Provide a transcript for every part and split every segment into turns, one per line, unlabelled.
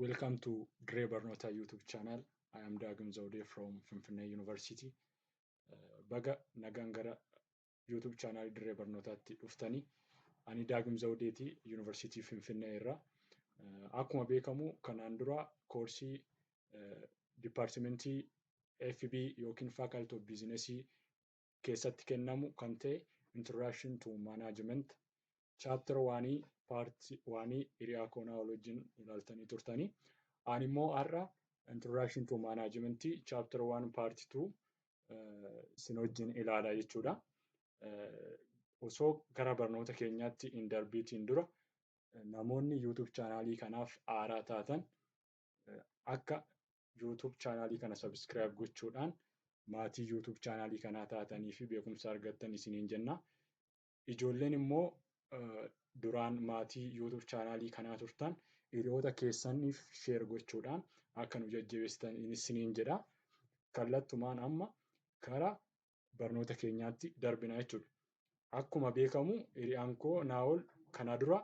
Welcome to Diree Barnootaa YouTube channel. I am Daagim Zawudee from Finfinnee University. Baga nagaan gara YouTube channel Diree Barnootaatti dhuftanii. Ani Daagim Zawudeeti, Yuunivarsiitii Finfinnee irraa. Akkuma beekamu, kanaan dura koorsii dipaartimentii FB yookiin Faculty of Business keessatti kennamu kan ta'e Introduction to Management chapter 1 part 1 hiriyaa koo wajjin ilaaltanii turtanii. Ani immoo har'a Introduction to Management chapter 1 part 2 isin wajjin ilaalaa jechuudha. Osoo gara barnoota keenyaatti hin darbiitiin dura, namoonni YouTube chaanaalii kanaaf haaraa taatan akka YouTube chaanaalii kana subscribe gochuudhaan maatii YouTube chaanaalii kanaa taatanii fi beekumsa argattan isiniin jenna. Ijoolleen immoo duraan maatii YouTube chaanaalii kanaa turtan hiriyoota keessaniif share gochuudhaan akka nu jajjabeessitan isiniin jedha. Kallattumaan amma gara barnoota keenyaatti darbina jechuudha. Akkuma beekamu, hiriyaan koo Naa'ol kana dura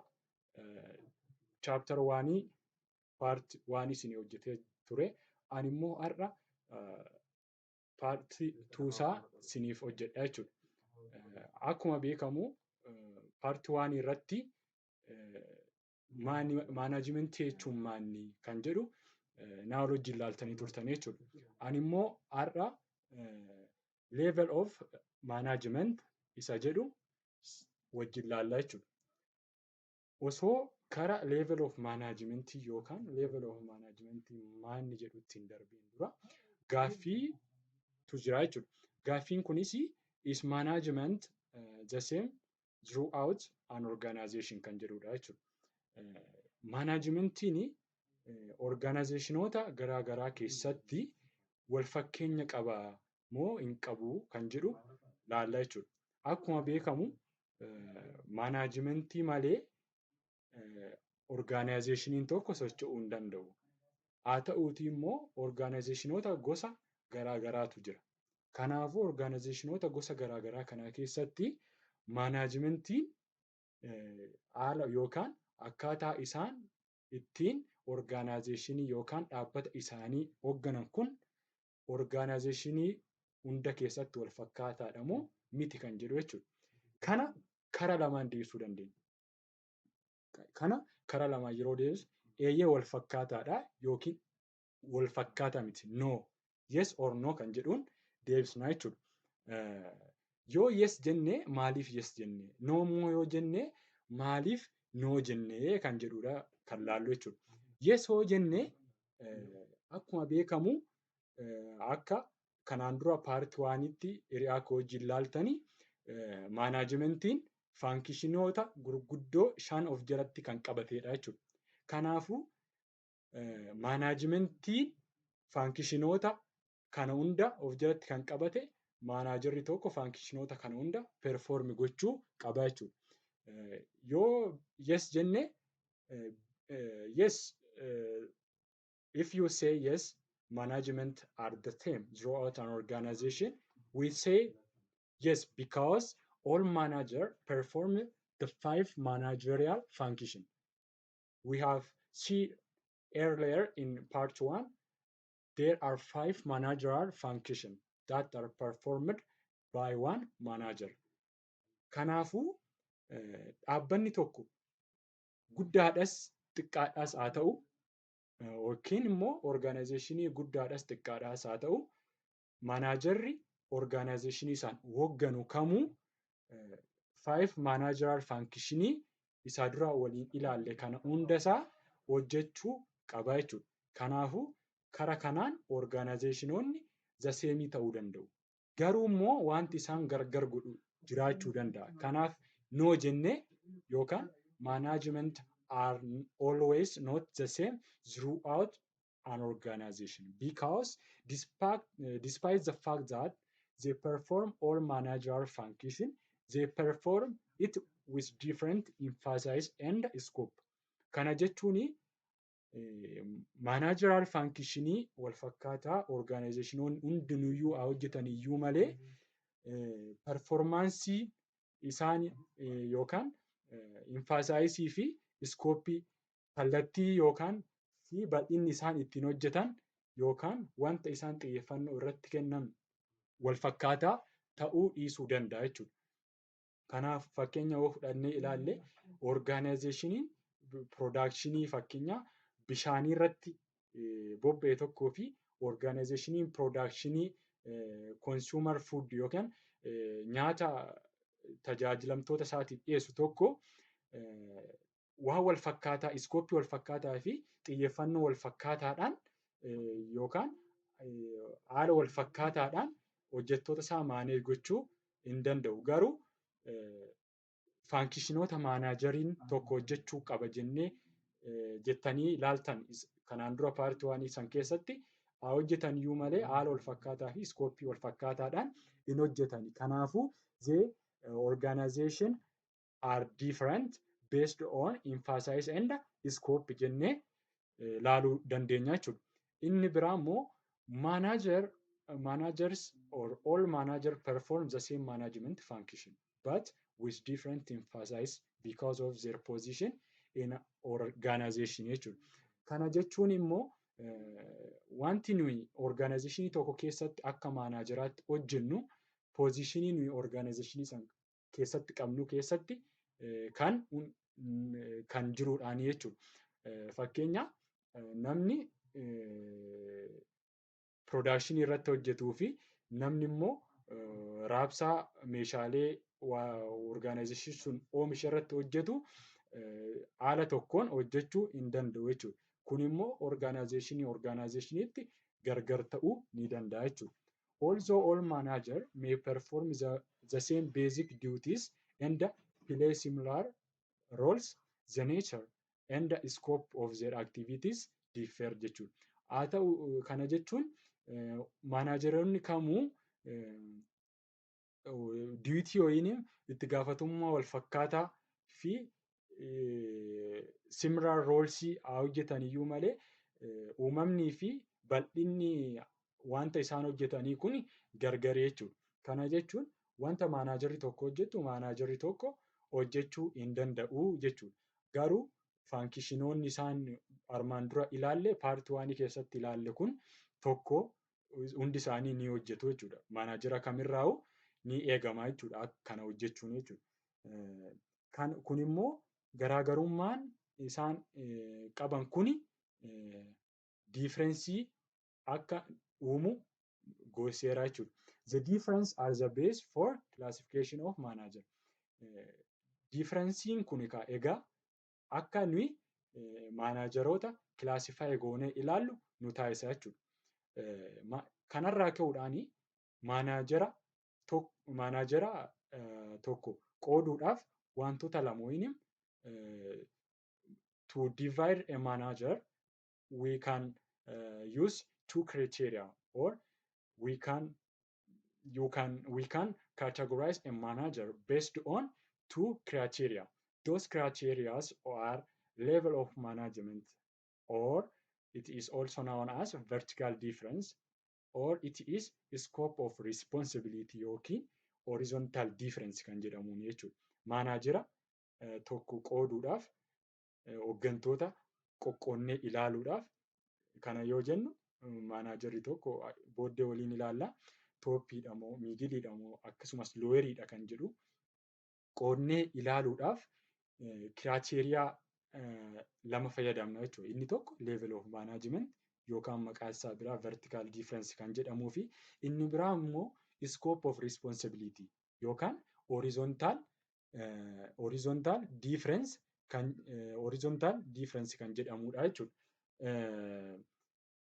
chapter 1 part 1 isinii hojjetee ture. Ani immoo har'a part 2 isaa isiniif hojjedha jechuudha. Akkuma beekamu, part 1 irratti maanaajimentii jechuun maali kan jedhu Naa'ol wajjin ilaaltanii turtanii jechuudha. Ani immoo har'a level of management isa jedhu wajjin ilaalla jechuudha. Osoo kara level of management yookaan level of management maanni jedhutti hin darbiin dura gaaffiitu jira jechuudha. Gaaffiin kunis "Is management the same throughout an organization?" kan jedhudha jechuudha. Maanaajimentiin orgaanayizeeshinoota garaa garaa keessatti wal fakkeenya qabaa moo hin qabuu kan jedhu ilaalla jechuudha. Akkuma beekamu, maanaajimentii malee orgaanayizeeshiniin tokko socho'uu hin danda'u. Haa ta'uutii immoo orgaanayizeeshinoota gosa garaa garaatu jira. Kanaafuu orgaanayizeeshinoota gosa garaa garaa kana keessatti maanaajimentiin haala yookaan akkaataa isaan ittiin orgaanayizeeshinii yookaan dhaabbata isaanii hoogganan kun orgaanayizeeshinii hunda keessatti wal fakkaataadha moo miti kan jedhu jechuudha. Kana karaa lamaan deebisuu dandeenya. Kana karaa lamaan yeroo deebisnu, eeyyee, wal fakkaataadha yookiin wal fakkaataa miti. No. Yes or no kan jedhuun deebisna jechuudha. Yoo yes jenne, maaliif yes jenne? No immoo yoo jenne, maaliif no jennee kan jedhudha kan laallu jechuudha. Yes yoo jenne, akkuma beekamu, akka kanaan dura part oneitti hiriyaa koo wajjin ilaaltanii, maanaajimentiin faankishinoota gurguddoo shan of jalatti kan qabatedha jechuudha. Kanaafuu maanaajimentiin faankishinoota kana hunda of jalatti kan qabate, maanaajarri tokko faankishinoota kana hunda perform gochuu qaba jechuudha. Yoo yes jenne, yes, if you say yes, management are the same throughout an organization, we say yes because all manager perform the five managerial function. We have seen earlier in part one, there are five managerial function that are performed by one manager. Kanaafuu dhaabbanni tokko guddaadhas xiqqaadhas haa ta'u, yookiin immoo orgaanayizeeshinii guddaadhas xiqqaadhas haa ta'u, maanaajarri orgaanayizeeshinii sana hoogganu kamuu five managerial functionii isa dura waliin ilaalle kana hundasaa hojjechuu qaba jechuudha. Kanaafuu karaa kanaan orgaanayizeeshinoonni the same ta'uu danda'u. Garuu immoo wanti isaan gargar godhu jiraachuu danda'a. Kanaaf no jennee yookaan management are always not the same throughout an organization because despite the fact that they perform all managerial function, they perform it with different emphasis and scope. Kana jechuun managerial functionii wal fakkaataa orgaanayizeeshinoonni hundinuyyuu haa hojjetan iyyuu malee, performaansii isaan yookaan emphasisii fi scopeii kallattii yookaan fi bal'inni isaan ittiin hojjetan yookaan wanta isaan xiyyeeffannoo irratti kennan wal fakkaataa ta'uu dhiisuu danda'a jechuudha. Kanaaf, fakkeenya yoo fudhannee ilaalle, organizationiin production fakkeenya bishaanii irratti bobba'e tokkoo fi organizationiin production consumer food yookaan nyaata tajaajilamtoota isaatiif dhiyeessu tokko waan wal fakkaataa, scope wal fakkaataa fi xiyyeeffannoo wal fakkaataadhaan yookaan haala wal fakkaataadhaan hojjettoota isaa manage gochuu hin danda'u. Garuu functionoota manageriin tokko hojjechuu qaba jennee jettanii ilaaltan kanaan dura part one san keessatti haa hojjetan iyyuu malee, haala wal fakkaataa fi scope wal fakkaataadhaan hin hojjetan. Kanaafuu, the organization are different based on emphasis and scope jennee ilaaluu dandeenya jechuudha. Inni biraa immoo managers or all manager perform the same management function but with different emphasis because of their position in organization jechuudha. Kana jechuun immoo wanti nuyi organizationii tokko keessatti akka manageraatti hojjennu positionii nuyi organizationii sana keessatti qabnu keessatti kan jiruudhaani jechuudha. Fakkeenya, namni production irratti hojjetuu fi namni immoo raabsaa meeshaalee organizationiin sun oomishe irratti hojjetu haala tokkoon hojjechuu hin danda'u jechuudha. Kun immoo organizationii organizationiitti gargar ta'uu ni danda'a jechuudha. Also, all manager may perform the same basic duties and play similar roles, the nature and the scope of their activities differ jechuudha. Haa ta'u, kana jechuun manageroonni kamuu duty yookiin itti gaafatamummaa wal fakkaataa fi similar roles haa hojjetan iyyuu malee, uumamnii fi bal'inni wanta isaan hojjetanii kun gargari jechuudha. Kana jechuun wanta managerri tokko hojjetu managerri tokko hojjechuu hin danda'u jechuudha. Garuu functionoonni isaan armaan dura ilaalle, part one keessatti ilaalle kun tokko, hundi isaanii ni hojjetu jechuudha. Managera kamirraayuu ni eegama jechuudha kana hojjechuun jechuudha. Kun immoo garaagarummaan isaan qaban kuni difference akka uumu goseera jechuudha. The difference are the base for classification of manager. Differenceiin kun egaa akka nuyi manageroota classify goonee ilaallu nu taasisa jechuudha. Kanarraa ka'uudhaan managera tokko qooduudhaaf wantoota lama yookiin to divide a manager we can use two criteria or we can you can we can categorize a manager based on two criteria. Those criteria are level of management, or it is also known as vertical difference, or it is scope of responsibility yookiin horizontal difference kan jedhamuun jechuudha. Managera tokko qooduudhaaf, hooggantoota qoqqoodnee ilaaluudhaaf kana yoo jennu, managerri tokko booddee waliin ilaalla. Topiidha moo middleiidha moo akkasumas loweriidha kan jedhu qoodnee ilaaluudhaaf criteria lama fayyadamna jechuudha. Inni tokko level of management yookaan maqaa isaa biraa vertical difference kan jedhamuu fi inni biraa immoo scope of responsibility yookaan horizontal difference kan jedhamudha jechuudha.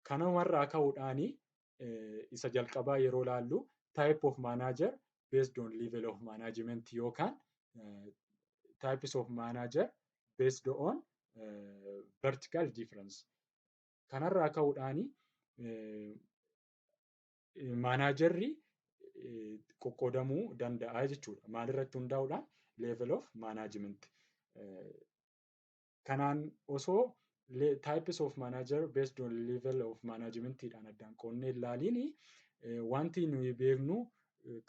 Kanumarraa ka'uudhaan isa jalqabaa yeroo ilaallu, type of manager based on level of management yookaan types of manager based on vertical difference. Kanarraa ka'uudhaan managerri qoqqoodamuu danda'a jechuudha. Maalirratti hundaa'uudhaan? Level of management. Kanaan osoo types of manager based on level of management dhaan addaan qoodnee hin ilaaliin, wanti nuyi beeknu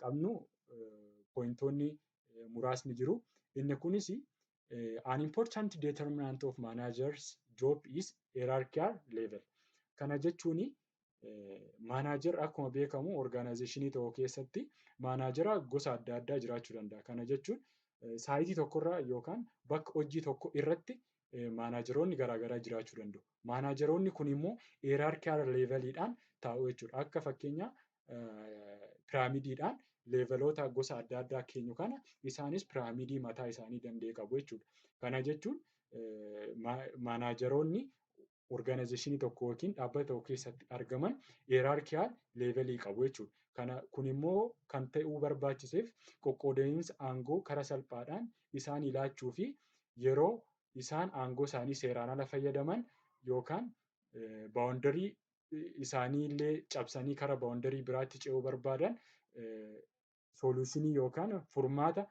qabnu pointoonni muraasni jiru. Inni kunis an important determinant of managers job is hierarchical level. Kana jechuun manager akkuma beekamu organizationii tokko keessatti manager gosa adda addaa jiraachuu danda'a. Kana jechuun siteii tokkorra yookaan bakka hojii tokko irratti manageroonni garaagaraa jiraachuu danda'u. Manageroonni kun immoo hierarchical leveliidhaan taa'u jechuudha. Akka fakkeenya pyramidiidhaan leveloota gosa adda addaa keenyu kana isaanis pyramidii mataa isaanii danda'e qabu jechuudha. Kana jechuun manageroonni organizationii tokko yookiin dhaabbata tokko keessatti argaman hierarchical levelii qabu jechuudha. Kun immoo kan ta'uu barbaachiseef qoqqoodamiinsa aangoo karaa salphaadhaan isaanii laachuu fi yeroo isaan aangoo isaanii seeraan ala fayyadaman yookaan boundary isaanii illee cabsanii karaa boundary biraatti ce'uu barbaadan solutionii yookaan furmaata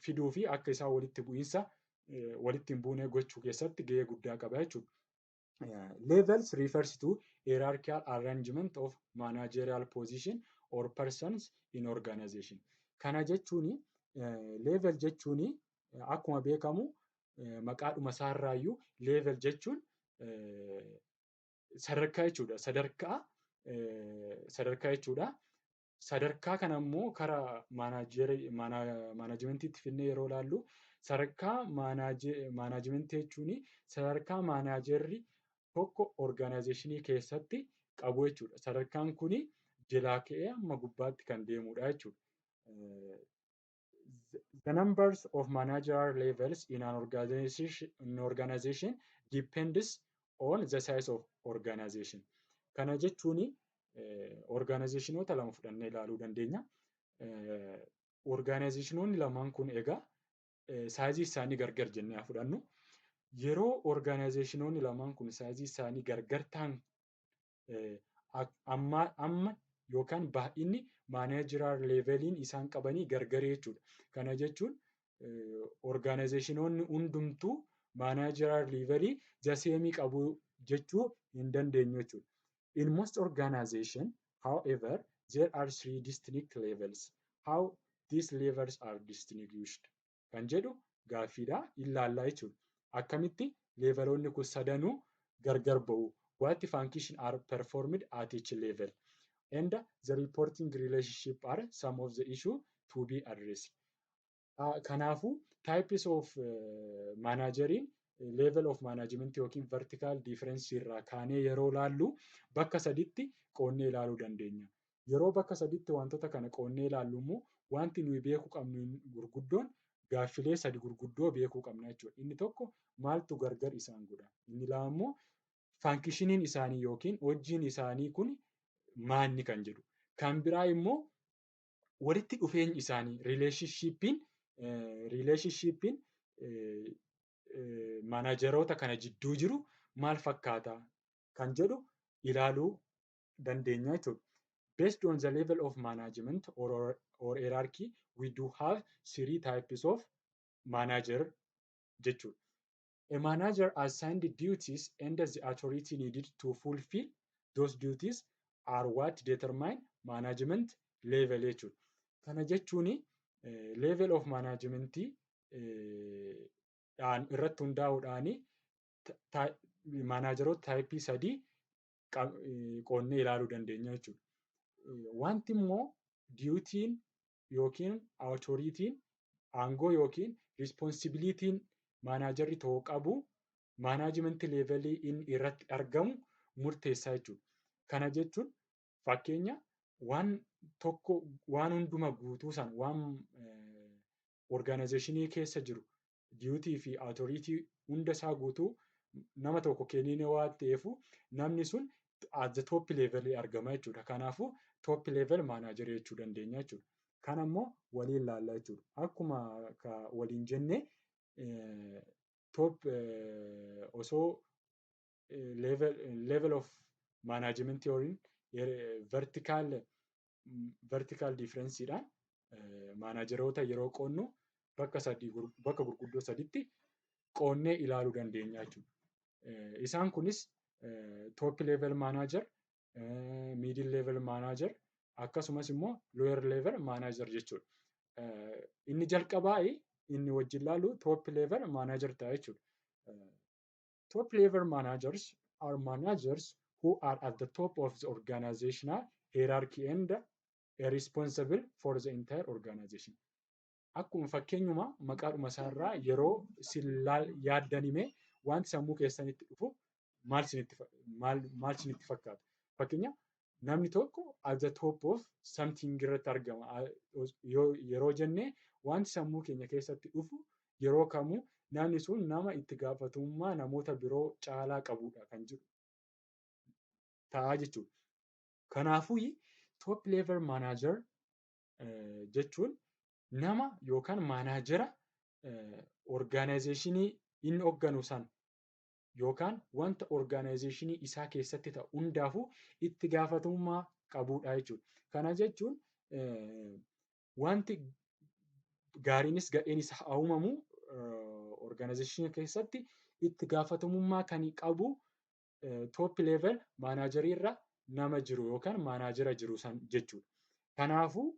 fiduu fi akka isaan walitti bu'iinsa walitti hin buune gochuu keessatti gahee guddaa qaba jechuudha. Levels refers to hierarchical arrangement of managerial position or persons in organization. Kana jechuun level jechuun akkuma beekamu maqaadhuma isaarraayyuu level jechuun sadarkaa jechuudha. Sadarkaa jechuudha. Sadarkaa kana immoo karaa managementiitti fidnee yeroo ilaallu, sadarkaa managementii jechuun sadarkaa managerri tokko organizationii keessatti qabu jechuudha. Sadarkaan kun jalaa ka'ee hamma gubbaatti kan deemudha jechuudha. The numbers of managerial levels in an organization depends on the size of organization. Kana jechuun organizationoota lama fudhannee ilaaluu dandeenya. Organizationoonni lamaan kun egaa sizeii isaanii gargar jennee haa fudhannu. Yeroo organizationoonni lamaan kun sizeii isaanii gargar ta'an amma yookaan baay'inni managerial leveliin isaan qabanii gargari jechuudha. Kana jechuun organizationoonni hundumtuu managerial levelii the same qabu jechuu hin dandeenyu jechuudha. In most organization, however, there are three distinct levels. How these levels are distinguished kan jedhu gaaffiidha. Ilaallaa jechuudha. Akkamitti leveloonni kun sadanuu gargar ba'u? What function are performed at each level? And the reporting relationship are some of the issue to be addressed. Kanaafuu types of manageriin level of management yookiin vertical difference irraa kaanee yeroo laallu bakka saditti qoodnee ilaaluu dandeenya. Yeroo bakka saditti wantoota kana qoodnee ilaallu immoo wanti nuyi beekuu qabnu gurguddoon gaaffilee sadi gurguddoo beekuu qabna jechuudha. Inni tokko maaltu gargar isaan godha? Inni lama immoo functioniin isaanii yookiin hojiin isaanii kun maanni kan jedhu. Kan biraa immoo walitti dhufeenyi isaanii relationshipiin manageroota kana jidduu jiru maal fakkaata kan jedhu ilaaluu dandeenya jechuudha. Based on the level of management or hierarchy, we do have three types of manager jechuudha. A manager assigned duties and the authority needed to fulfill those duties are what determine management level jechuudha. Kana jechuun level of management irratti hundaa'uudhaan manageroota typeii sadii qoodnee ilaaluu dandeenya jechuudha. Wanti immoo dutyiin yookiin authorityiin aangoo yookiin responsibilityiin managerri tokko qabu managementii levelii inni irratti argamu murteessaa jechuudha. Kana jechuun fakkeenya waan tokko waan hunduma guutuu sana waan organizationii keessa jiru dutyii fi authority hundasaa guutuu nama tokko kennine waan ta'eef, namni sun at the top level argama jechuudha. Kanaafuu top level manager jechuu dandeenya jechuudha. Kanammoo waliin ilaalla jechuudha. Akkuma waliin jenne top osoo level of management vertical difference dhaan manageroota yeroo qoodnu bakka gurguddoo saditti qoodnee ilaaluu dandeenya jechuudha. Isaan kunis top level manager, middle level manager akkasumas immoo lower level manager jechuudha. Inni jalqabaa inni wajjin ilaallu top level manager ta'a jechuudha. Top level managers are managers who are at the top of the organizational hierarchy and are responsible for the entire organization. Akkuma fakkeenyuma maqaadhuma isaarraa yeroo isin yaaddan himee, wanti sammuu keessanitti dhufu maal isinitti fakkaata? Fakkeenyaaf, namni tokko at the top of something irratti argama yeroo jennee, wanti sammuu keenya keessatti dhufu yeroo kamuu namni sun nama itti gaafatamummaa namoota biroo caalaa qabudha kan jedhu ta'a jechuudha. Kanaafuu, top level manager jechuun nama yookaan manager organizationii inni hoogganu sana yookaan wanta organizationii isaa keessatti ta'u hundaafuu itti gaafatamummaa qabudha jechuudha. Kana jechuun wanti gaariinis gadheenis haa uumamu, organizationii keessatti itti gaafatamummaa kan qabu top level managerii irra nama jiru yookaan manager jiru sana jechuudha. Kanaafuu,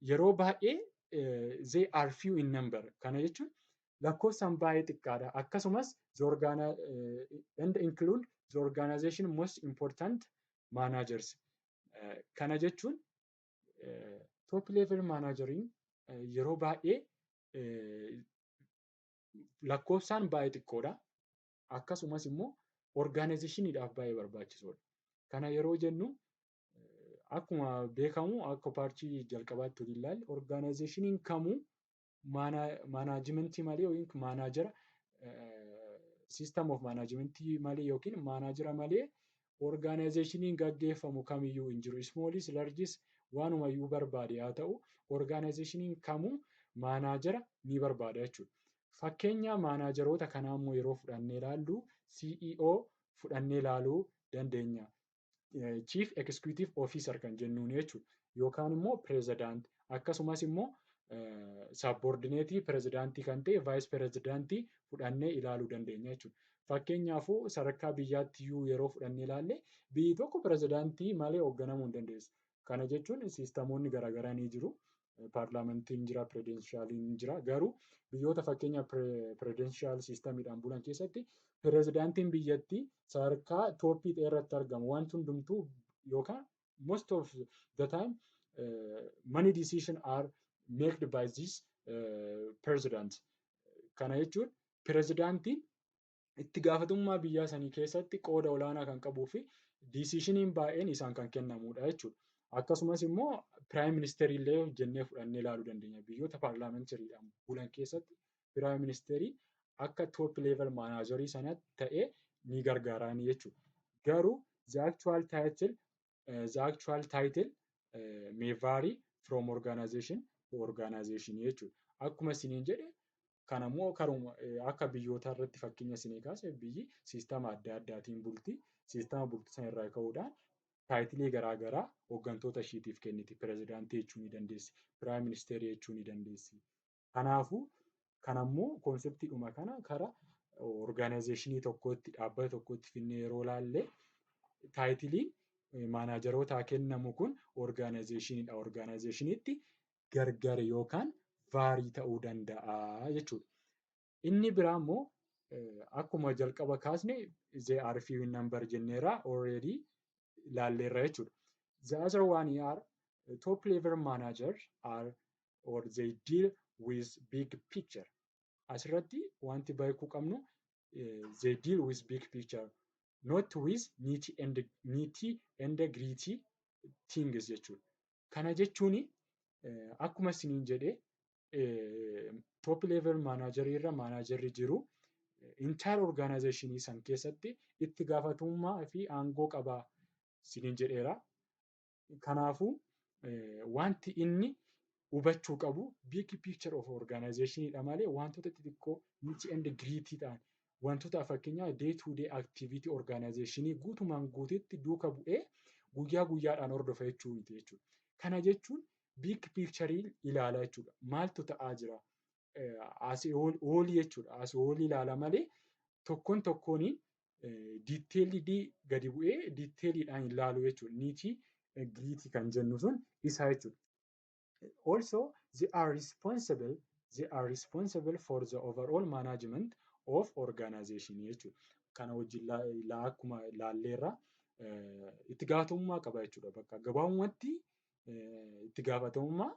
yeroo baay'ee they are few in number. Kana jechuun lakkoofsaan baay'ee xiqqaadha. Akkasumas and include the organization most important managers. Kana jechuun top level manageriin yeroo baay'ee lakkoofsaan baay'ee xiqqoodha. Akkasumas immoo organizationiidhaaf baay'ee barbaachisoodha. Kana yeroo jennu, akkuma beekamu, akka partii jalqabaatti yoo ilaalle, organizationiin kamuu managementii malee yookiin manager system of managementii malee yookiin manager malee organizationiin gaggeeffamu kamiyyuu hin jiru. Smallis, largis, waanumayyuu barbaade haa ta'u, organizationiin kamuu manager ni barbaada jechuudha. Fakkeenya manageroota kanaa immoo yeroo fudhannee ilaallu, CEO fudhannee ilaaluu dandeenya. Chief Executive Officer kan jennuun jechuudha. Yookaan immoo pirezidaantii, akkasumas immoo subordinateii pirezidaantii kan ta'e vice presidentii fudhannee ilaaluu dandeenya jechuudha. Fakkeenyaafuu, sadarkaa biyyaatti iyyuu yeroo fudhannee ilaalle, biyyi tokko pirezidaantii malee hoogganamuu hin dandeessu. Kana jechuun systemoonni garaagaraa ni jiru. Paarlaamantiin jira, presidentialiin jira. Garuu biyyoota fakkeenyaaf presidential systemiidhaan bulan keessatti pirezidaantiin biyyattii sadarkaa topii ta'e irratti argama. Wanti hundumtuu yookaan most of the time many decision are made by this president. Kana jechuun pirezidaantiin itti gaafatamummaa biyyaa sanii keessatti qooda olaanaa kan qabuu fi decisioniin baay'een isaan kan kennamudha jechuudha. Akkasumas immoo prime ministerii illee jennee fudhannee ilaaluu dandeenya. Biyyoota parliamentarydhaan bulan keessatti prime ministeriin akka top level managerii sanaatti ta'ee ni gargaaraani jechuudha. Garuu the actual title may vary from organization to organization jechuudha. Akkuma isiniin jedhe, kanammoo karuma akka biyyoota irratti fakkeenya isinii kaase, biyyi systema adda addaatiin bulti. Systema bulti sana irraa ka'uudhaan titleii garaagaraa hooggantoota ishiitiif kenniti. Pirezidaantii jechuu ni dandeessi. Prime ministerii jechuu ni dandeessi. Kanaafuu, kanammoo conceptiidhuma kana karaa organizationii tokkootti, dhaabbata tokkootti fidnee yeroo ilaalle, titleiin managerootaa kennamu kun organizationiidha. Organizationiitti gargar yookaan vary ta'uu danda'a jechuudha. Inni biraa immoo, akkuma jalqaba kaasne, they are few in number jenneerra, already ilaalleerra jechuudha. The other one are top level managers are or they deal with big picture. Asirratti wanti beekuu qabnu, they deal with big picture, not with nitty and gritty things jechuudha. Kana jechuun, akkuma isiniin jedhe, top level manager irra managerri jiru entire organization san keessatti itti gaafatamummaa fi aangoo qaba isiniin jedheera. Kanaafuu, wanti inni hubachuu qabu big picture of organization dha malee wantoota xixiqqoo nitty and gritty ta'an, wantoota fakkeenyaaf day to day activity organization guutumaan guutuutti duuka bu'ee guyyaa guyyaadhaan hordofa jechuu miti jechuudha. Kana jechuun big picture ilaala jechuudha. Maaltu ta'aa jira? Asii olii jechuudha. Asii olii ilaala malee tokkoon tokkoon detailii gadi bu'ee detailiidhaan hin ilaalu jechuudha. Nitty gritty kan jennu sun isa jechuudha. Also, they are responsible They are responsible for the overall management of organization jechuudha. Kana wajjin akkuma ilaalleerra itti gaafatamummaa qaba jechuudha. Bakka gabaabumatti itti gaafatamummaa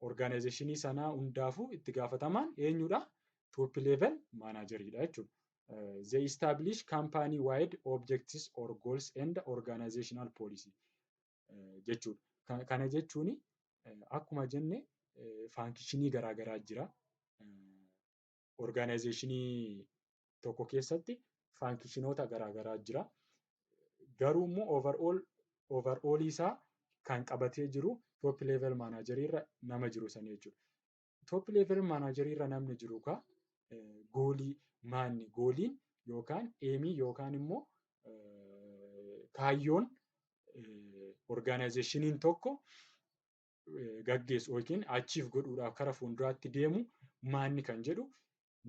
organizationii sanaa hundaafuu itti gaafatamaan eenyudha? Top level manageriidha jechuudha. They establish company wide objectives or goals and organizational policy jechuudha. Kana jechuun akkuma jenne functionii garaa garaa jira. Organizationii tokko keessatti functionoota garaa garaa jira. Garuu immoo overall isaa kan qabatee jiru top level managerii irra nama jiru sana jechuudha. Top level managerii irra namni jiru egaa goalii maanni goaliin yookaan aimii yookaan immoo kaayyoon organizationiin tokko gaggeessu yookiin achieve godhuudhaaf kara fuulduraatti deemu maanni kan jedhu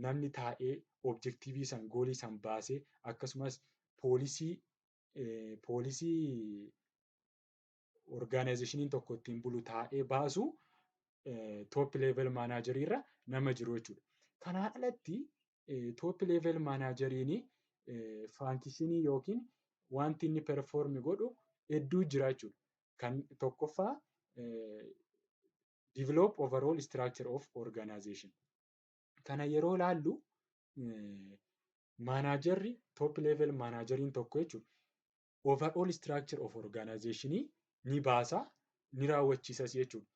namni taa'ee objectivii san goalii san baasee akkasumas policy organizationiin tokko ittiin bulu taa'ee baasu top level managerii irra nama jiru jechuudha. Kanaan alatti top level manageriin functionii yookiin wanti inni perform godhu hedduu jira jechuudha. Kan tokkoffaa, develop overall structure of organization. Kana yeroo ilaallu, managerri, top level manageriin tokko jechuudha, overall structure of organization ni baasa, ni raawwachiisas jechuudha.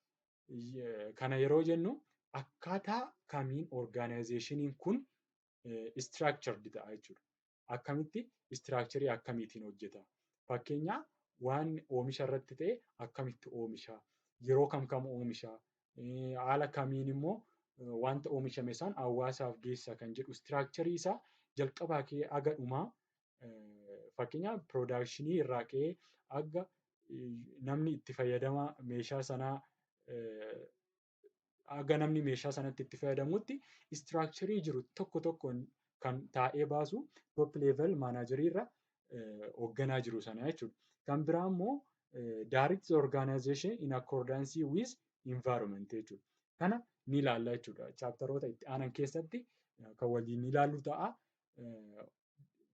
Kana yeroo jennu akkaataa kamiin organizationiin kun structured ta'a jechuudha. Akkamitti, structurii akkamiitiin hojjeta? Fakkeenyaaf, waan oomisha irratti ta'e akkamitti oomisha? Yeroo kam kam oomisha? Haala kamiin immoo wanta oomishame sana hawaasaaf geessa kan jedhu structurii isaa jalqabaa ka'ee haga dhumaa, fakkeenyaaf productionii irraa ka'ee haga namni itti fayyadama meeshaa sanaa, haga namni meeshaa sanatti itti fayyadamutti structurii jiru tokko tokkoon kan taa'ee baasu top level managerii irra hoogganaa jiru sana jechuudha. Kan biraa immoo direct organization in accordance with environment jechuudha. Kana ni ilaalla jechuudha. Chapteroota itti aanan keessatti kan waliin ilaallu ta'a.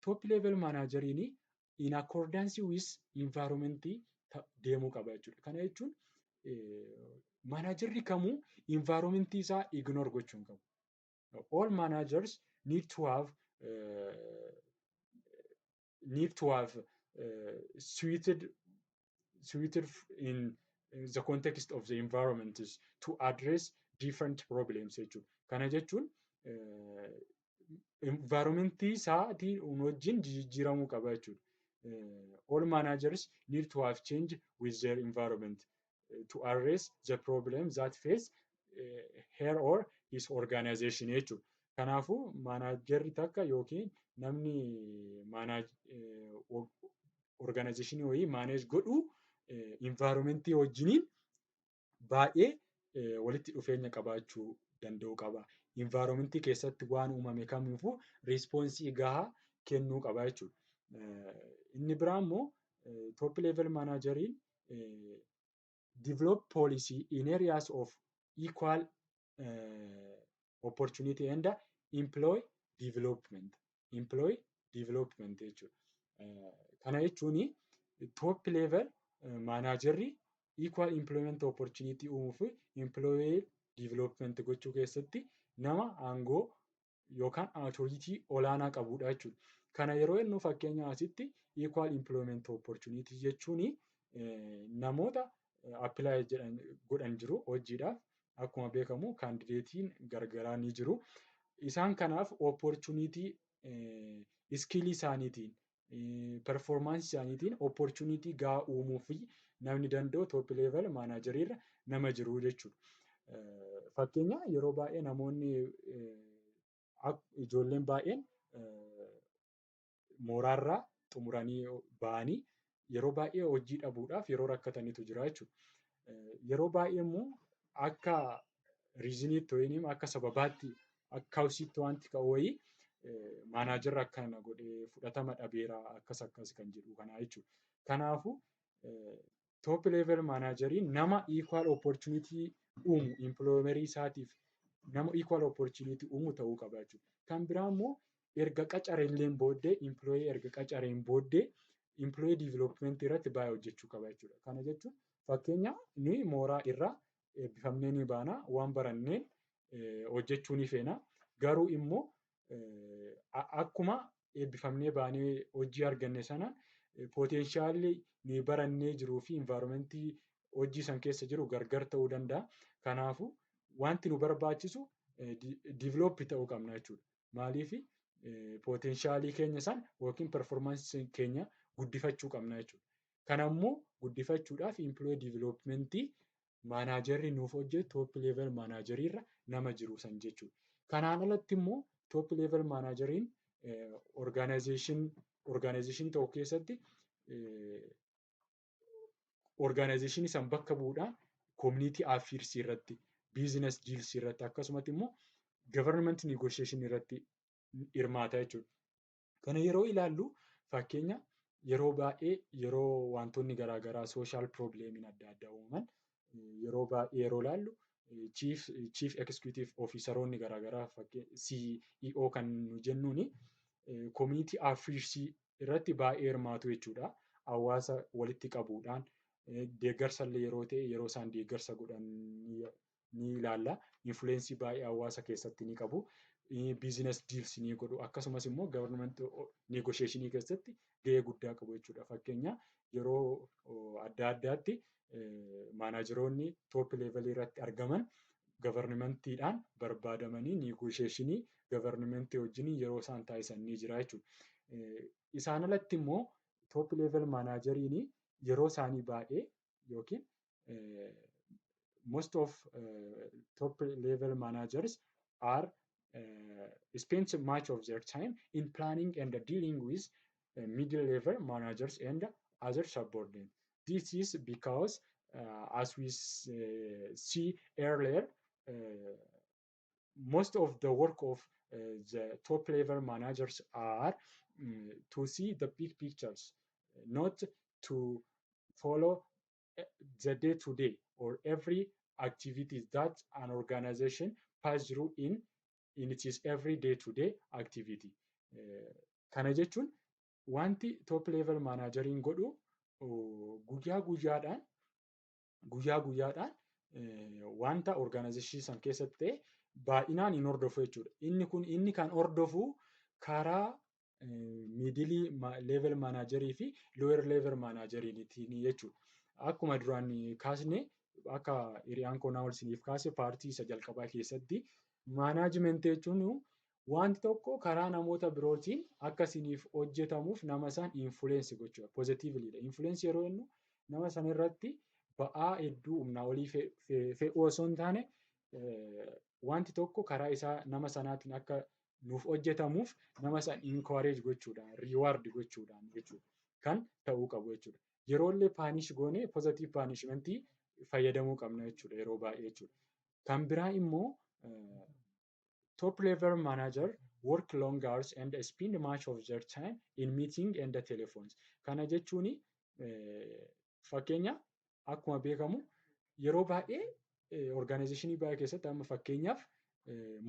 Top level manageriin in accordance with environment deemuu qaba jechuudha. Kana jechuun managerri kamuu environment isaa ignore gochuu hin qabu. All managers need to have suited in the context of the environment to address different problems jechuudha. Kana jechuun environmentii isaatii wajjin jijjiiramuu qaba jechuudha. All managers need to have change with their environment to address the problem that face her or his organization jechuudha. Kanaafuu managerri takka yookiin namni organizationii wayii manage godhu environmentii wajjiniin baay'ee walitti dhufeenya qabaachuu danda'uu qaba. Environmentii keessatti waan uumame kamiifuu responsii gahaa kennuu qaba jechuudha. Inni biraa immoo top level manageriin develop policy in areas of equal opportunity and employee development. Employee development jechuudha. Kana jechuun top level managerri equal employment opportunity uumuu fi employee development gochuu keessatti nama aangoo yookaan authority olaanaa qabudha jechuudha. Kana yeroo jennu, fakkeenyaaf asitti equal employment opportunity jechuun namoota apply godhan jiru hojiidhaaf. Akkuma beekamu candidateiin garagaraa ni jiru. Isaan kanaaf opportunity skillii isaaniitiin, performanceii isaaniitiin opportunity gahaa uumuufii namni danda'u top level managerii irra nama jiru jechuudha. Fakkeenyaaf, yeroo baay'ee namoonni, ijoolleen baay'een mooraarraa xumuranii bahanii yeroo baay'ee hojii dhabuudhaaf yeroo rakkatanitu jira jechuudha. Yeroo baay'ee immoo akka reasoniitti yookiin akka sababaatti, akka causeiitti wanti ka'u wayii managerri akkana godhee fudhatama dhabeera, akkas akkas kan jedhu kana jechuudha. Kanaafuu top level manageriin nama equal opportunity uumu, employerii isaatiif Nama equal opportunity uumu ta'uu qaba jechuudha. Kan biraa immoo erga qacarellee booddee, employee erga qacareen booddee, employee development irratti baay'ee hojjechuu qaba jechuudha. Kana jechuun fakkeenya nuyi mooraa irraa eebbifamnee ni baana, waan baranneen hojjechuu ni feena. Garuu immoo akkuma eebbifamnee baanee hojii arganne sana potentialli nuyi barannee jiruu fi environmentii hojii sana keessa jiru gargar ta'uu danda'a. Kanaafuu wanti nu barbaachisu develop ta'uu qabna jechuudha. Maaliif potentialii keenya sana yookiin performanceii keenya guddifachuu qabna jechuudha. Kanammoo guddifachuudhaaf employee developmentii managerri nuuf hojjetu top level managerii irra nama jiru sana jechuudha. Kanaan alatti immoo top level manageriin organizationii tokko keessatti organizationii sana bakka bu'uudhaan community affairs irratti, business deals irratti, akkasumas immoo government negotiation irratti hirmaata jechuudha. Kana yeroo ilaallu, fakkeenya yeroo baay'ee yeroo wantoonni garaagaraa, social problemiin adda addaa uumaman, yeroo baay'ee yeroo ilaallu chief executive officeroonni garaagaraa, CEO kan nu jennuuni, community affairs irratti baay'ee hirmaatu jechuudha. Hawaasa walitti qabuudhaan deeggarsa illee yeroo ta'e yeroo isaan deeggarsa godhan ni ilaalla. Influenceii baay'ee hawaasa keessatti ni qabu. Business deals ni godhu, akkasumas immoo government negotiationii keessatti gahee guddaa qabu jechuudha. Fakkeenya yeroo adda addaatti manageroonni top levelii irratti argaman governmentiidhaan barbaadamanii negotiationii governmentii wajjin yeroo isaan taasisan ni jira jechuudha. Isaan alatti immoo top level manageriin yeroo isaanii baay'ee yookiin most of top level managers are spend much of their time in planning and dealing with middle level managers and other subordinates. This is because, as we see earlier, most of the work of the top level managers are to see the big pictures, not to follow the day to day or every activity that an organization pass through in its every day to day activity. Kana jechuun wanti top level manageriin godhu guyyaa guyyaadhaan wanta organization san keessatti ta'e baay'inaan hin hordofu jechuudha. Inni kun inni kan hordofu karaa middle level managerii fi lower level manageriitiin jechuudha. Akkuma duraan kaasne, akka hiriyaan koo Naa'ol isiniif kaase, partii isa jalqabaa keessatti managementii jechuun wanti tokko karaa namoota birootiin akka isiniif hojjetamuuf nama isaan influence gochuudha. Positivelydha. Influence yeroo jennu nama sana irratti ba'aa hedduu humnaa olii fe'uu osoo hin taane, wanti tokko karaa isaa nama sanaatiin akka nuuf hojjetamuuf nama sana encourage gochuudhaan, reward gochuudhaan jechuudha kan ta'uu qabu jechuudha. Yeroo illee punish goone positive punishmentii fayyadamuu qabna jechuudha yeroo baay'ee jechuudha. Kan biraa immoo top level manager work long hours and spend much of their time in meeting and telephones. Kana jechuun fakkeenya akkuma beekamu yeroo baay'ee organizationii baay'ee keessatti, amma fakkeenyaaf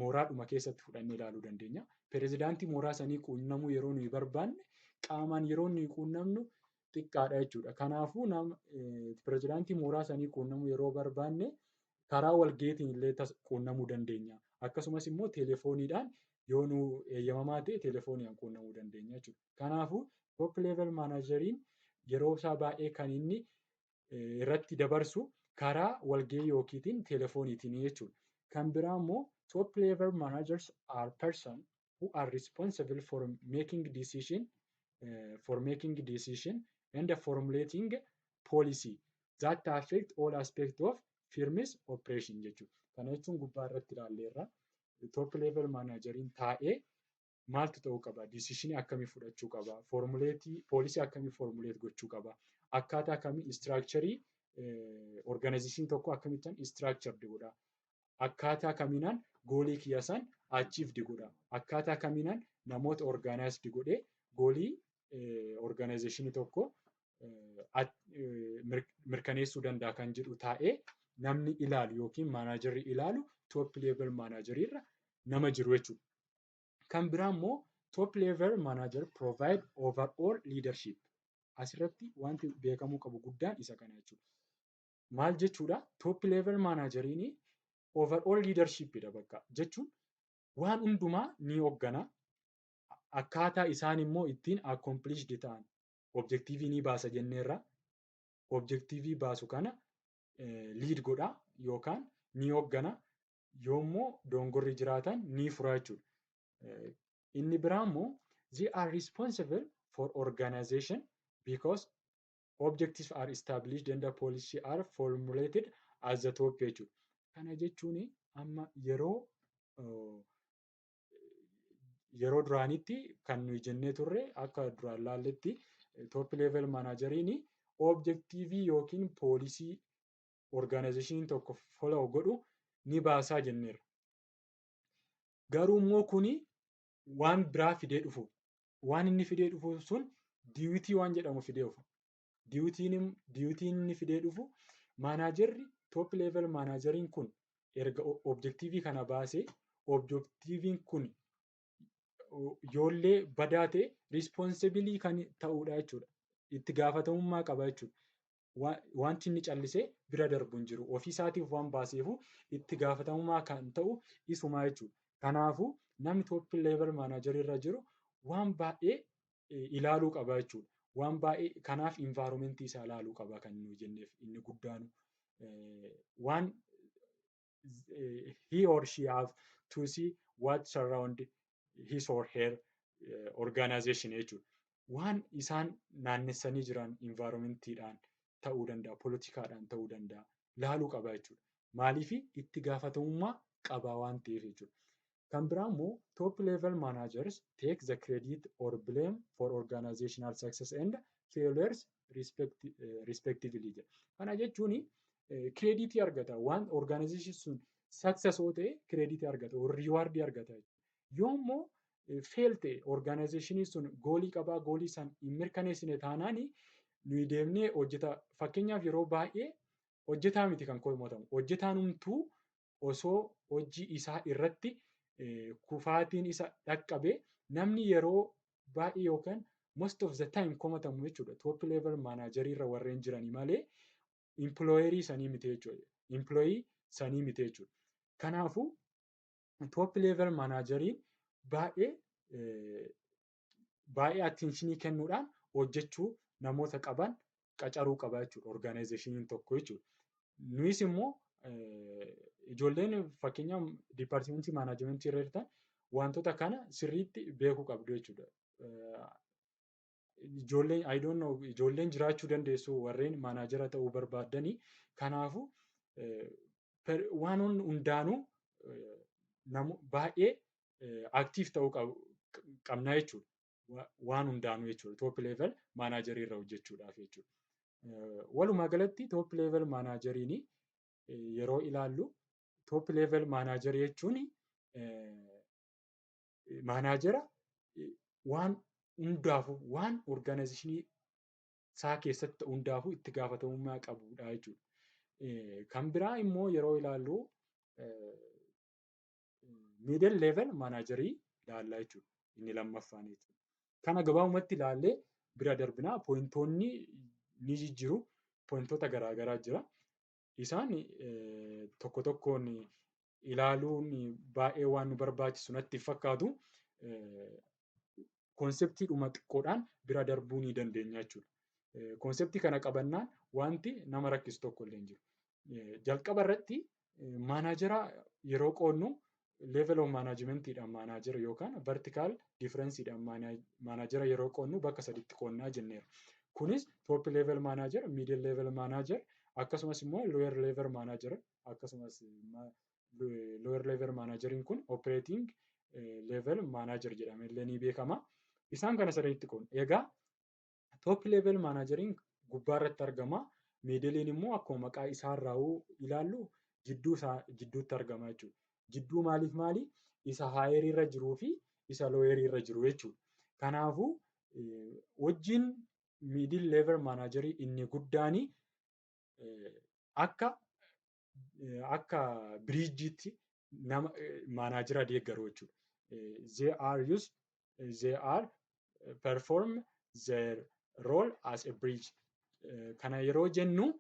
mooraadhuma keessatti fudhannee ilaaluu dandeenya. Pirezidaantii mooraa sanii quunnamuu yeroo nuyi barbaanne qaamaan yeroo nuyi quunnamnu xiqqaadha jechuudha. Kanaafuu pirezidaantii mooraa sanii quunnamuu yeroo barbaanne karaa walga'iitiin illee quunnamuu dandeenya. Akkasumas immoo telefooniidhaan yoo nuu eeyyamamaa ta'e telefooniidhaan quunnamuu dandeenya jechuudha. Kanaafuu top level manageriin yeroo isaa baay'ee kan inni irratti dabarsu karaa walgahii yookiin telefooniitiin jechuudha. Kan biraa immoo top level managers are person who are responsible for making decision and formulating policy that affect all aspect of firm's operation jechuudha. Kana jechuun gubbaa irratti ilaalleerra. Top level manageriin taa'ee maaltu ta'uu qaba? Decisionii akkamii fudhachuu qaba? Formulate policy akkamii formulate gochuu qaba? Akkaataa kamiin structureii organizationii tokkoo akkamittiin structured godha? Akkaataa kamiinaan goalii kiyya san achieved godha? Akkaataa kamiinaan namoota organized godhee goalii organizationii tokkoo mirkaneessuu danda'a kan jedhu taa'ee namni ilaalu yookiin managerri ilaalu top level manager irra nama jiru jechuudha. Kan biraa immoo top level manager provide overall leadership. Asirratti wanti beekamuu qabu guddaan isa kana jechuudha. Maal jechuudha? Top level manageriin overall leadership dha bakka jechuun waan hundumaa ni hooggana. Akkaataa isaan immoo ittiin accomplished ta'an objective ni baasa jenneerra. Objective baasu kana lead godha yookaan ni hooggana. Yoommoo dogongorri jiraatan ni fura jechuudha. Inni biraa immoo they are responsible for organization because objectives are established and the policy are formulated at the top jechuudha. Kana jechuun amma yeroo duraanitti kan nuyi jennee turre, akka duraan ilaalletti, top level manageriin objective yookiin policy organizationiin tokko follow godhu ni baasaa jenneerra. Garuu immoo kuni waan biraa fidee dhufu. Waan inni fidee dhufu sun duty waan jedhamu fidee dhufa. Dutyiin inni fidee dhufu, managerri, top level manageriin kun erga objective kana baasee, objectiviin kun yoollee badaa ta'e responsible kan ta'udha jechuudha. Itti gaafatamummaa qaba jechuudha. Wanti inni callisee bira darbu hin jiru. Ofiisaatiif waan baaseefuu itti gaafatamummaa kan ta'u isuma jechuudha. Kanaafuu namni top level manager irra jiru waan baay'ee ilaaluu qaba jechuudha. Waan baay'ee kanaaf environmentii isaa ilaaluu qaba kan nuyi jenneef inni guddaan waan he or she have to see what surround his or her organization jechuudha. Waan isaan naannessanii jiran environmentiidhaan ta'uu danda'a, poolitikaadhaan ta'uu danda'a, ilaaluu qaba jechuudha. Maaliif? Itti gaafatamummaa qaba waan ta'eef jechuudha. Kan biraa immoo top level managers take the credit or blame for organizational success and failures respectively jedha. Kana jechuun credit argata. Waan organization sun success yoo ta'e credit argata, reward argata. Yoo immoo fail ta'e, organization sun goalii qabaa, goalii san hin mirkaneessine taanaan, nuyi deemnee hojjeta, fakkeenyaaf yeroo baay'ee hojjetaa miti kan komatamu. Hojjetaan homtuu osoo hojii isaa irratti kufaatiin isa dhaqqabe, namni yeroo baay'ee yookaan most of the time komatamu jechuudha. Top level manager irra warreen jiranii malee employerii sanii miti jechuudha. Employee sanii miti jechuudha. Kanaafuu top level manageriin baay'ee baay'ee attentionii kennuudhaan hojjechuu namoota qaban qacaruu qaba jechuudha organizationiin tokko jechuudha. Nuyis immoo ijoolleen fakkeenyaaf departmentii managementii irra jirtan wantoota kana sirriitti beekuu qabdu jechuudha. Ijoolleen, I don't know, ijoolleen jiraachuu dandeessu warreen managera ta'uu barbaaddanii. Kanaafuu waan hundaanuu baay'ee active ta'uu qabna jechuudha. Waan hundaanuu jechuudha, top level managerii irra hojjechuudhaaf jechuudha. Walumaa galatti top level manageriin yeroo ilaallu, top level managerii jechuun managera waan hundaafuu, waan organizationii isaa keessatti ta'u hundaafuu itti gaafatamummaa qabudha jechuudha. Kan biraa immoo yeroo ilaallu middle level managerii ilaalla jechuudha, inni lammaffaan jechuudha. Kana gabaabumatti ilaallee bira darbinaa. Pointoonni ni jijjiiru. Pointoota garaa garaa jira. Isaan tokko tokkoon ilaaluun baay'ee waan nu barbaachisu natti hin fakkaatu. Conceptiidhuma xiqqoodhaan bira darbuu ni dandeenya jechuudha. Conceptii kana qabannaan wanti nama rakkisu tokko illee hin jiru. Jalqaba irratti managera yeroo qoodnu, level of managementiidhaan managera yookaan vertical differenceiidhaan managera yeroo qoodnu bakka sadiitti qoodnaa jenneerra. Kunis top level manager, middle level manager, akkasumas immoo lower level manager. Akkasumas lower level manageriin kun operating level manager jedhamee illee ni beekama. Isaan kana sadiitti qoodna. Egaa top level manageriin gubbaarratti argama. Middleiin immoo akkuma maqaa isaarraa ilaallu jidduu isaa jidduutti argama jechuudha. Jidduu maaliif maali? Isa higherii irra jiruu fi isa lowerii irra jiru jechuudha. Kanaafuu hojiin middle level managerii inni guddaan akka bridgeiitti Nama manager deeggaru jechuudha. They are perform their role as a bridge. Kana yeroo jennu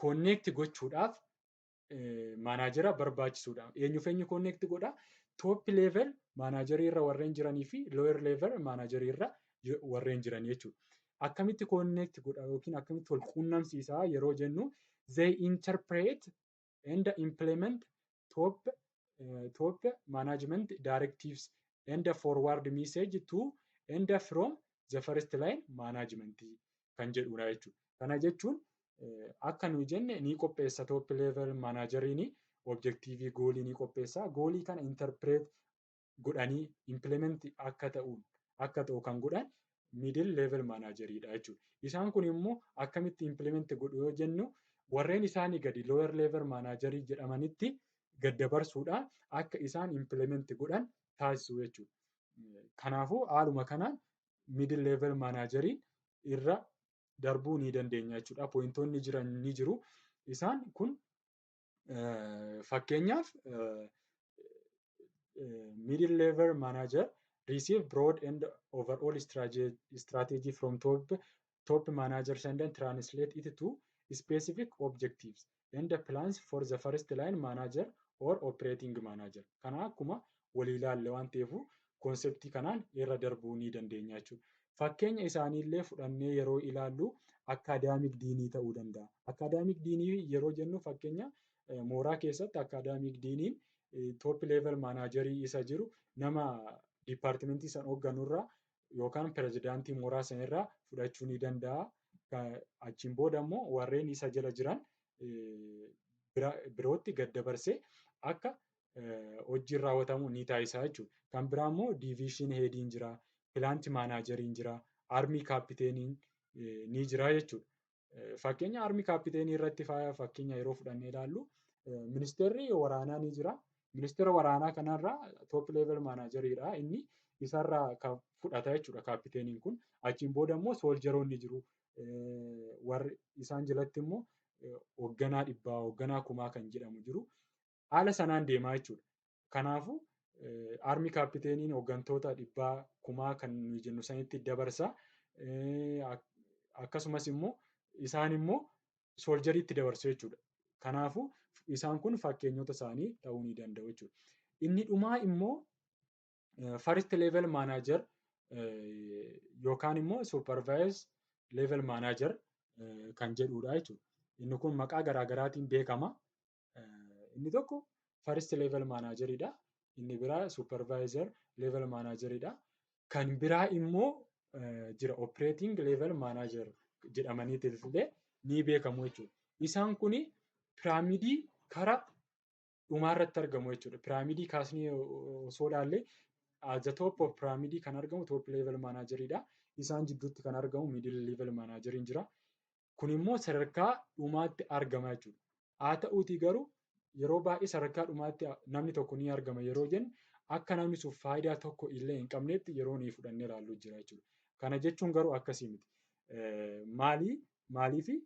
connect gochuudhaaf manager barbaachisuudha. Eenyuuf eenyu connect godhaa? Top level manager irra warreen jiranii fi lower level manager irra warreen jiran jechuudha. Akkamitti connect godha yookiin akkamitti wal quunnamsiisaa yeroo jennu, they interpret and implement top management directives and forward message to and from the first line management kan jedhudha jechuudha. Kana jechuun akka nuyi jenne ni qopheessa, top level manageriin objective, goalii ni qopheessa. Goalii kana interpret godhanii implement akka ta'u kan godhan middle level manageriidha jechuudha. Isaan kun immoo akkamitti implement godhu yoo jennu, warreen isaanii gadi lower level managerii jedhamanitti gad dabarsuudhaan akka isaan implement godhan taasisu jechuudha. Kanaafuu haaluma kanaan middle level manageriin irra darbuu ni dandeenya jechuudha. Pointoonni jiran ni jiru. Isaan kun fakkeenyaaf, middle level manager receive broad and overall strategy from top managers and then translate it to specific objectives and plans for the first line manager or operating manager. Kana akkuma walii ilaalle waan ta'eef, conceptii kanaan irra darbuu ni dandeenya jechuudha. Fakkeenya isaaniillee fudhannee yeroo ilaallu, academic deanii ta'uu danda'a. Academic deanii yeroo jennu, fakkeenya mooraa keessatti academic deaniin top level managerii isa jiru nama departmentii sana hoogganurraa yookaan pirezidaantii mooraa sanarraa fudhachuu ni danda'a. Achiin booda immoo warreen isa jala jiran birootti gad dabarsee akka hojiin raawwatamu ni taasisa jechuudha. Kan biraa immoo division headiin jira, plant manageriin jira, army captainiin ni jira jechuudha. Fakkeenya army captainii irratti fakkeenya yeroo fudhannee ilaallu, ministeerri waraanaa ni jira. Ministeera waraanaa kanarraa top level manageriidha inni, isarraa kan fudhata jechuudha captainiin kun. Achiin booda immoo soldieroonni jiru. Warri isaan jalatti immoo hoogganaa dhibbaa, hoogganaa kumaa kan jedhamu jiru. Haala sanaan deemaa jechuudha. Kanaafuu army captainiin hooggantoota dhibbaa, kumaa kan nuyi jennu sanitti dabarsa. Akkasumas immoo isaan immoo soldieriitti dabarsu jechuudha. Kanaafuu isaan kun fakkeenyota isaanii ta'uu ni danda'u jechuudha. Inni dhumaa immoo first level manager yookaan immoo supervise level manager kan jedhudha jechuudha. Inni kun maqaa garaa garaatiin beekama. Inni tokko first level manageriidha. Inni biraa supervisor level manageriidha. Kan biraa immoo jira, operating level manager jedhamanii illee ni beekamu jechuudha. Isaan kuni pyramidii karaa dhumaarratti argamu jechuudha. Pyramidii kaasnee osoo ilaalle, at the top of pyramidii kan argamu top level manageriidha. Isaan jidduutti kan argamu middle level manageriin jira. Kun immoo sadarkaa dhumaatti argama jechuudha. Haa ta'uutii garuu yeroo baay'ee sadarkaa dhumaatti namni tokko ni argama yeroo jennu, akka namni sun faayidaa tokko illee hin qabnetti yeroo nuyi fudhannee ilaallu jira jechuudha. Kana jechuun garuu akkasii miti. Maaliifi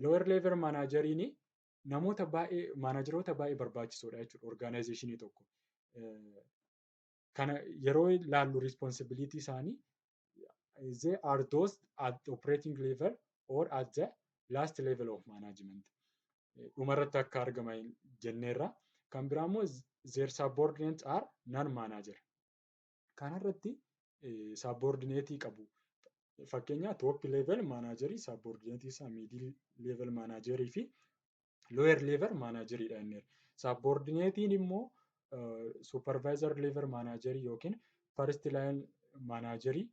lower level manageriin namoota baay'ee, manageroota baay'ee barbaachisoodha jechuudha organizationii tokko. Kana yeroo ilaallu, responsibility isaanii, they are those at operating level or at the last level of management. Dhumarratti akka argaman jenneerra. Kan biraa immoo their subordinates are non-manager. Kanarratti subordinate qabu. Fakkeenyaaf, top level managerii, subordinate isaa middle level managerii fi lower level manageriidha jenneerra. Subordinatiin immoo supervisor level managerii yookiin first line managerii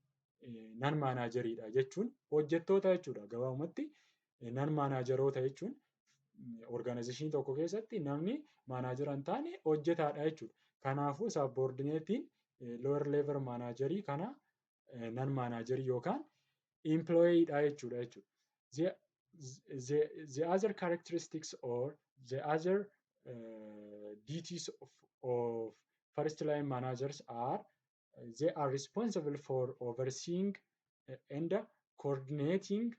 non manageriidha jechuun hojjettoota jechuudha. Gabaabumatti non manageroota jechuun organizationii tokko keessatti namni manager hin taane hojjetaadha jechuudha. Kanaafuu subordinatiin lower level managerii kana non managerii yookaan employeedha jechuudha. The other characteristics or the other duties of first line managers are they are responsible for overseeing and coordinating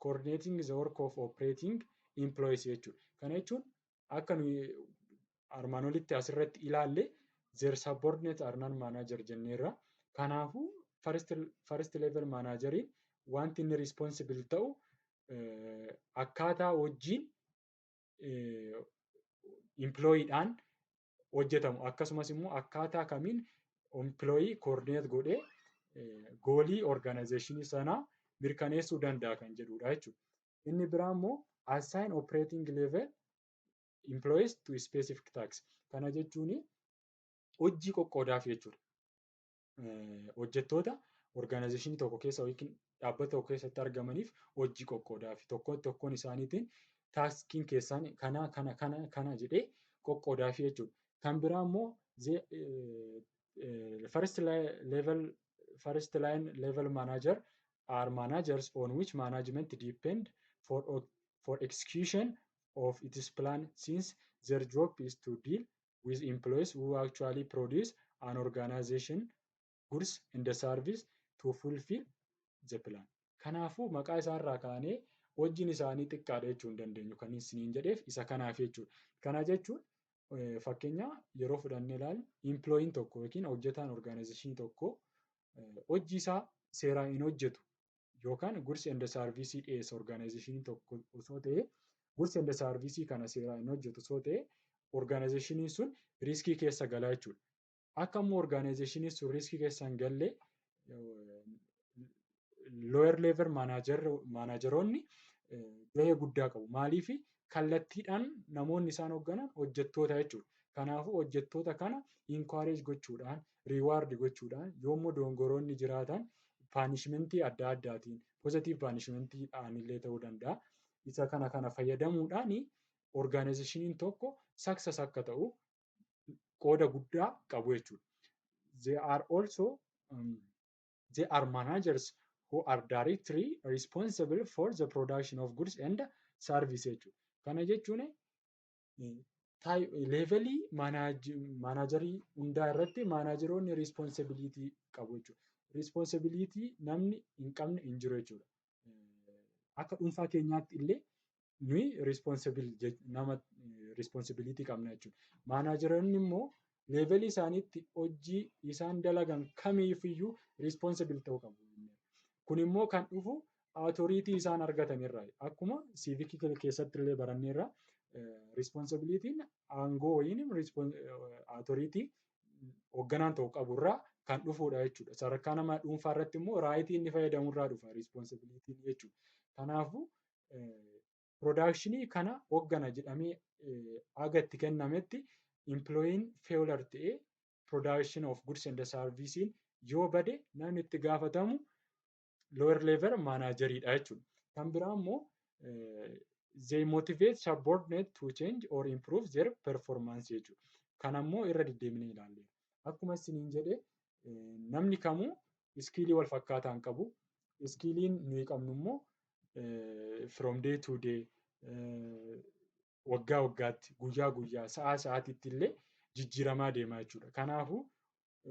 the work of operating employees jechuudha. Kana jechuun akka nuyi Armaan olitti asirratti ilaalle, their subordinate are non-manager jenneerra. Kanaafuu first level manageriin wanti inni responsible ta'u akkaataa hojiin employeedhaan hojjetamu, akkasumas immoo akkaataa kamiin employee coordinate godhee goalii organizationii sanaa mirkaneessuu danda'a kan jedhudha jechuudha. Inni biraa immoo assign operating level employees to specific tasks. Kana jechuun hojii qoqqoodaaf jechuudha. Hojjettoota organizationii tokko keessa yookiin dhaabbata tokko keessatti argamaniif hojii qoqqoodaaf. Tokkoon tokkoon isaaniitiin taskiin keessan kana, kana, kana, kana jedhee qoqqoodaaf jechuudha. Kan biraa immoo first line level manager are managers on which management depend for execution of its plan, since their job is to deal with employees who actually produce an organization goods and the service to fulfill the plan. Kanaafuu maqaa isaarraa kaanee hojiin isaanii xiqqaadha jechuu hin dandeenyu kan isiniin jedheef isa kanaaf jechuudha. Kana jechuun fakkeenya yeroo fudhannee ilaallu, employeen tokko yookiin hojjetaan organizationii tokko hojii isaa seeraan hin hojjetu yookaan goods and service dhiyeessa organizationii tokko osoo ta'ee, goods and service kana seeraan hin hojjetu osoo ta'ee, organizationiin sun riskii keessa galaa jechuudha. Akka immoo organizationiin sun riskii keessa hin galle lower level manageroonni gahee guddaa qabu. Maaliif? Kallattiidhaan namoonni isaan hoogganan hojjettoota jechuudha. Kanaafuu hojjettoota kana encourage gochuudhaan, reward gochuudhaan, yoommoo dogongoroonni jiraatan punishmentii adda addaatiin, positive punishmentiidhaan illee ta'uu danda'a. Isa kana fayyadamuudhaan organizationiin tokko success akka ta'u qooda guddaa qabu jechuudha. They are also they are managers who are directly responsible for the production of goods and service jechuudha. Kana jechuun levelii managerii hundaa irratti manageroonni responsibility qabu jechuudha. Responsibility namni hin qabne hin jiru jechuudha. Akka dhuunfaa keenyaatti illee nuyi responsible nama responsibility qabna jechuudha. Manageroonni immoo levelii isaaniitti hojii isaan dalagan kamiifiyyuu responsible ta'uu qabu. Kun immoo kan dhufu authority isaan argatan irraa. Akkuma civicii keessatti illee baranneerra, responsibilityn aangoo wayiin authority hoogganaan tokko qaburraa kan dhufudha jechuudha. Sadarkaa nama dhuunfaa irratti immoo rightii inni fayyadamurraa dhufa responsibilityn jechuudha. Kanaafuu productionii kana hooggana jedhamee haga itti kennametti employeen failure ta'ee production of goods and service yoo bade, namni itti gaafatamu lower level manageriidha jechuudha. Kan biraa immoo they motivate subordinate to change or improve their performance jechuudha. Kana immoo irra deddeebinee ilaalleerra. Akkuma isiniin jedhe, namni kamuu skillii wal fakkaataa hin qabu. Skilliin nuyi qabnu immoo from day to day, waggaa waggaatti, guyyaa guyyaa, sa'aa sa'aatiitti illee jijjiiramaa deema jechuudha. Kanaafuu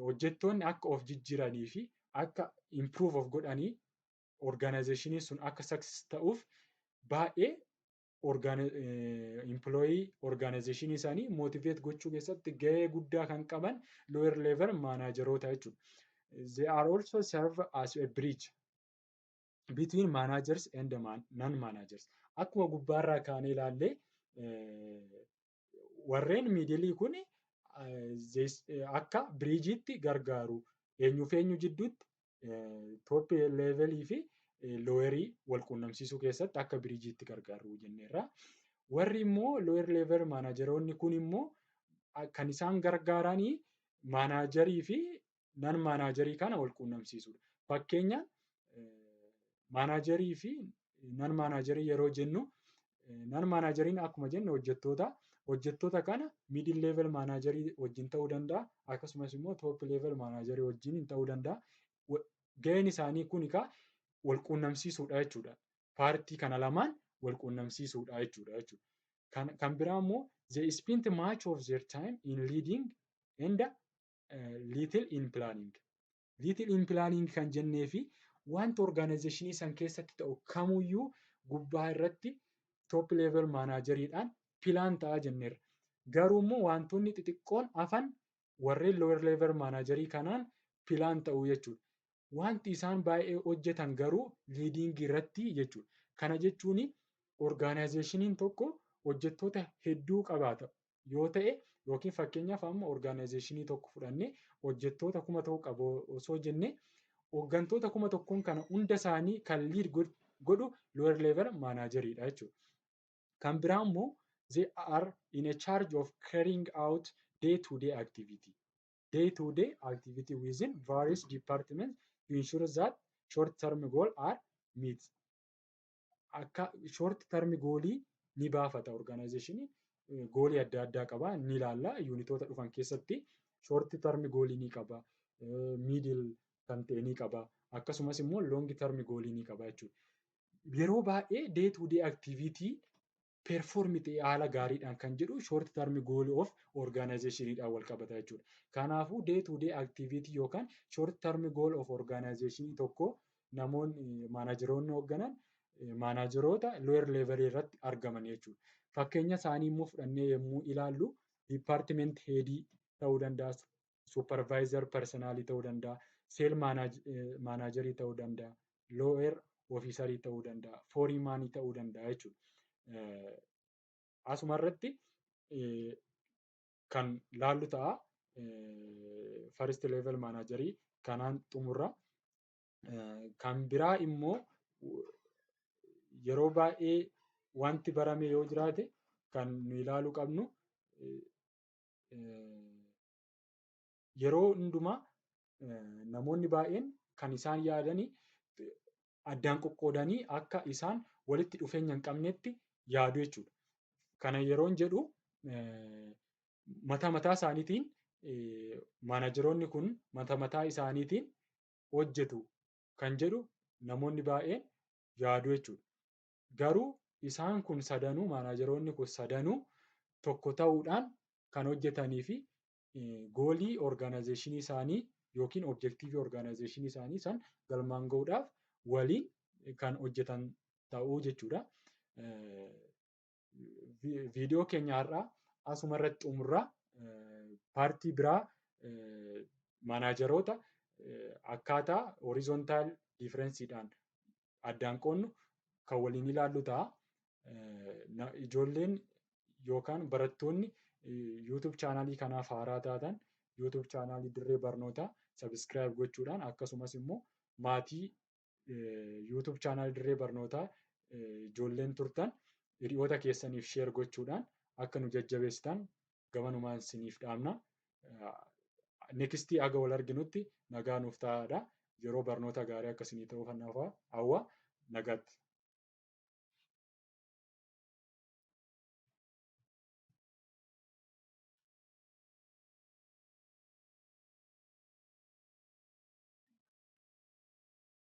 hojjettoonni akka of jijjiiranii fi akka improve of godhanii organizationiin sun akka success ta'uuf baay'ee employee organizationii isaanii motivate gochuu keessatti gahee guddaa kan qaban lower level manageroota jechuudha. They are also serve as a bridge between managers and non-managers. Akkuma gubbaarraa kaanee ilaallee, warreen middleii kun akka bridgeiitti gargaaru. Eenyuuf eenyu jidduutti? Top levelii fi lowerii wal quunnamsiisuu keessatti akka bridgeiitti gargaaru jenneerra. Warri immoo lower level manageroonni kun immoo kan isaan gargaaranii managerii fi non managerii kana wal quunnamsiisuudha. Fakkeenya, managerii fi non managerii yeroo jennu, non manageriin akkuma jenne hojjettoota. Hojjettoota kana middle level managerii wajjin ta'uu danda'a, akkasumas immoo top level managerii wajjin ta'uu danda'a. Gaheen isaanii kun egaa wal quunnamsiisuudha jechuudha. Partii kana lamaan wal quunnamsiisuudha jechuudha. Kan biraa immoo they spend much of their time in leading and little in planning. Little in planning kan jennee fi wanta organizationii san keessatti ta'u kamuyyuu gubbaa irratti top level manageriidhaan plan ta'a jenneerra. Garuu immoo wantoonni xixiqqoon hafan warreen lower level managerii kanaan plan ta'u jechuudha. Wanti isaan baay'ee hojjetan garuu leadingii irratti jechuudha. Kana jechuun organizationiin tokko hojjettoota hedduu qabaata yoo ta'e, yookiin fakkeenyaaf amma organizationii tokko fudhannee hojjettoota 1000 qaba osoo jennee, hooggantoota 1000 kana hunda isaanii kan lead godhu lower level manageriidha jechuudha. Kan biraa immoo they are in a charge of carrying out day to day activity. Day to day activity within various departments to ensure that short term goal are met. Akka short term goalii ni baafata. Organizationii goalii adda addaa qaba, ni ilaalla unitoota dhufan keessatti. Short term goalii ni qaba, middle kan ta'e ni qaba, akkasumas immoo long term goalii ni qaba jechuudha. Yeroo baay'ee day to day activity perform ta'e haala gaariidhaan kan jedhu short term goal of organizationiidhaan wal qabata jechuudha. Kanaafuu day to day activity yookaan short term goal of organizationii tokko namoonni manageroonni hoogganan manageroota lower level irratti argaman jechuudha. Fakkeenya isaanii immoo fudhannee yommuu ilaallu, department headii ta'uu danda'a, supervisor personnelii ta'uu danda'a, sales managerii ta'uu danda'a, lower officerii ta'uu danda'a, foremanii ta'uu danda'a jechuudha. Asuma irratti kan laallu ta'a. First level managerii kanaan xumurra. Kan biraa immoo yeroo baay'ee wanti barame yoo jiraate kan nu ilaaluu qabnu, yeroo hundumaa namoonni baay'een kan isaan yaadanii addaan qoqqoodanii akka isaan walitti dhufeenya hin qabnetti yaadu jechuudha. Kana yeroon jedhu, mataa mataa isaaniitiin manageroonni kun mataa mataa isaaniitiin hojjetu kan jedhu namoonni baay'een yaadu jechuudha. Garuu isaan kun sadanuu, manageroonni kun sadanuu tokko ta'uudhaan kan hojjetanii fi goalii organizationii isaanii yookiin objectiveii organizationii isaanii sana galmaan gahuudhaaf waliin kan hojjetan ta'uu jechuudha. Viidiyoo keenya har'aa asuma irratti xumurra. Partii biraa manageroota akkaataa horizontal differenceiidhaan addaan qoodnu kan waliin ilaallu ta'a. Ijoolleen yookaan barattoonni YouTube channelii kanaaf haaraa taatan, YouTube channelii Dirree Barnootaa subscribe gochuudhaan, akkasumas immoo maatii YouTube channelii Dirree Barnootaa ijoolleen turtan hiriyoota keessaniif share gochuudhaan akka nu jajjabeessitan gamanumaan isiniif dhaamna. Nextii haga wal arginutti nagaa nuuf ta'aadha. Yeroo barnoota gaarii akka isinii ta'uuf hawwa. Nagaatti.